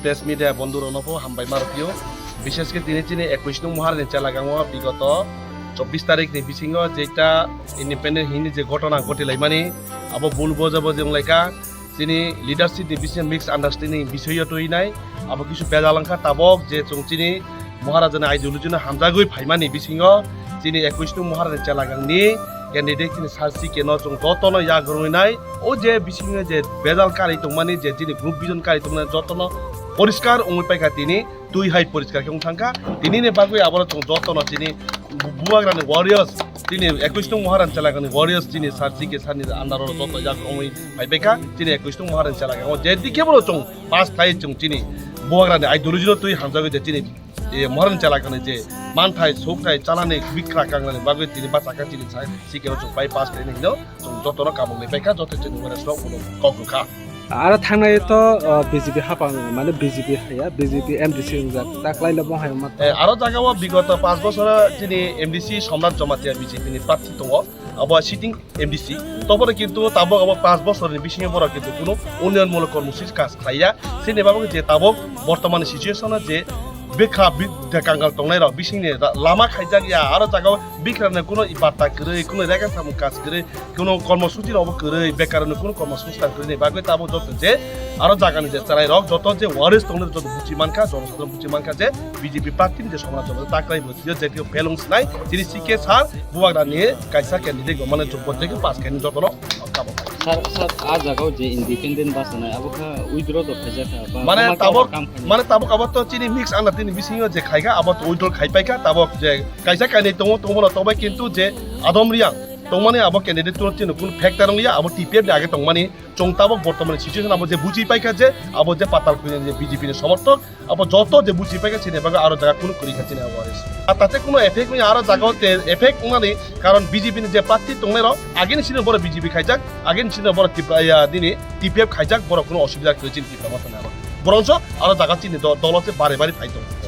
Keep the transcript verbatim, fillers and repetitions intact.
Press media bondhu rokno pho hambai ma rwphio. Bishesh khe tini chini ekush nung Maharani Chelagang o bigoto chobbish tarik ni bisingo jeita independent hini je ghotona ghoti laimani, abo bul boja boji wng lai kha. Chini leadership ni bisingo mix understanding bisoyo twi nai, abo kisu bejal wng kha. Tabok je chwng chini Maharajani ideology no hamjagwi phaimani bisingo chini ekush nung Maharani Chelagang ni candidate chini Sir C K no chwng jotono yak rwngwi nai. O je bisingo je bejal kari tongmani, je chini group vision kari tongmani, jotono poriskar wngwi paikha tini, twi hai poriskar khe wng thangkha. Tinini bagwi aboro chwng jotono chini bu-, bubagrani warriors, chini ekush nung Maharani Chelagang ni warriors chini Sir C K sir ni under o joto yak wngwi phaipaikha. Chini ekush nung Maharani Chelagang o je dikhe bono chwng pass khlai chwng chini bubagrani ideology no twi hamjagwi je chini, e, Maharani Chelagang ni je manthai, sukthai, chalani bikra kangnani bagwi tini bachakha chini Sir C K o chwng pai pass khlainai hino chwng jotono kabuk lai paikha, joto chini warriors rok bono kok rwkha. Aro thangnai to, uh, B J P hapang, mane B J P haya, B J P M D C wngjak, ta kwlai le bo hai ma. Eh, aro jaga o bigoto panch bochor chini M D C Somrat Jamatia B J P ni prarthi tongo, abo sitting M D C. Tobore kintu tabok abo panch bochor ni bisingo borok kintu kunu unnayon mulok kormosuchi kaj khlaiya. Chini bagwi je tabok bortomani situation o je bikha bi-, de kangal tongnai rok bisingni ra-, lama khaijak ya, aro jaga o bikrani kunu barta kwrwi, kunu rega samung kaj kwrwi, kunu kormosuchi rok bo kwrwi, bekarni kunu kormosongsthan kwrwini bagwi tabok joto je aro jagani je chwrai rok joto je warriors tongnai joto buchi mankha, jono joto buchi mankha je B J P party ni je Somrat Jamatia ta kwlai bo je je phelung sinai chini C K sir bubagrani kaisa candidate bo mane jumbo je pass khe jotono Sir, sir, a jagao je independent bachanai, abo kha withdraw do khaijak kha, ba mane tabok, kam khainai? Mane tabok abo to chini mix ana tini bisingo je khaikha, abo to withdraw khaipaikha, tabok je kaisa kainwi tongo, tongo no tobai kintu je Adam Reang tongmani abo candidate to chini kun factor wngya, abo T P F ni age tongmani chwng tabok bortomani situation abo je buji paikha je abo je patal khulini je B J P ni somorthok, abo joto je buji paikha chini bagwi aro jaga kunu kwrwi kha chini abo arrest. A tate kunu effect wngya aro jaga o te effect wngnani karon B J P ni je party tongnai rok agini sini boro B J P khaijak, agini sini boro Tipra ya nini T P F khaijak, boro kunu osubida kwrwi chini Tipra motha ni aro. Boronso aro jaga chini do-, dolo se bare bare phai tongo.